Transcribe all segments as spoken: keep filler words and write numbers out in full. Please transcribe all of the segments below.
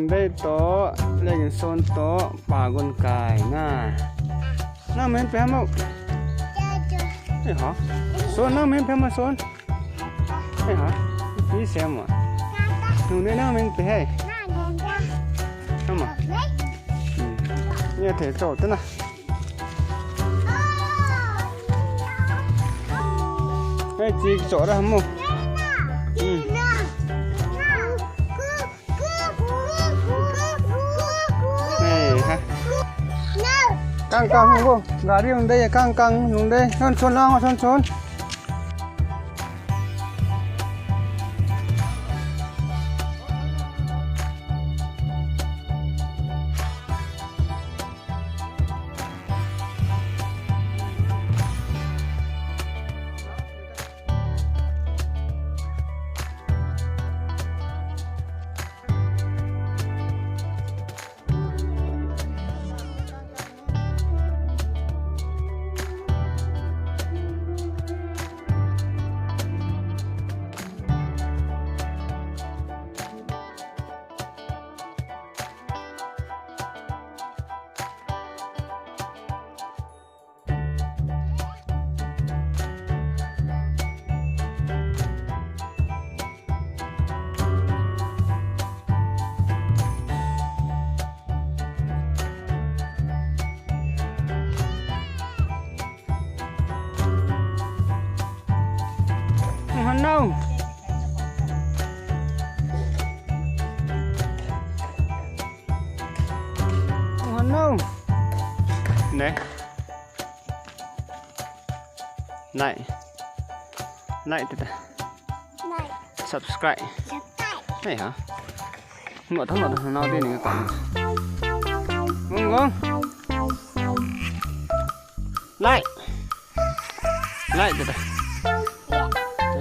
Dei to, Lengson to, Pa Gunkai na. Nang min pe mo. Ei ha. Son, nang min pe mo, Son. Ei ha. Pi sem mo. Nung ne nang min pe hei. Ama. Hmm. Ye the to te na. Ei, chi cho ra mo. Hmm. Ei ha. Kang kang hung go. Gari hung dei, kang kang hung dei. Son son lang, son son. Hung han nau. Hung han nau. Ne. Like. Like tita. Like. Subscribe. Subscribe. Ei ha. Ngot thang ngot thang nau te ni ka. Gong gong. Like. Like tita.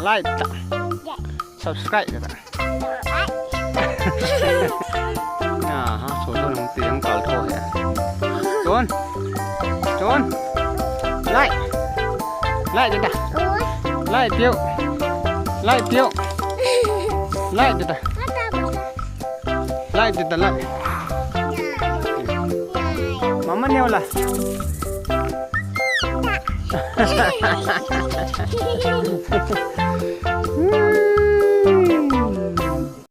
Like ta. Subscribe tita. Aha, so so nung tiang kal tho he. Chun. Chun. Like. Like tita. Like piu. Like piu. Like tita. Like tita, like. Mama neo la.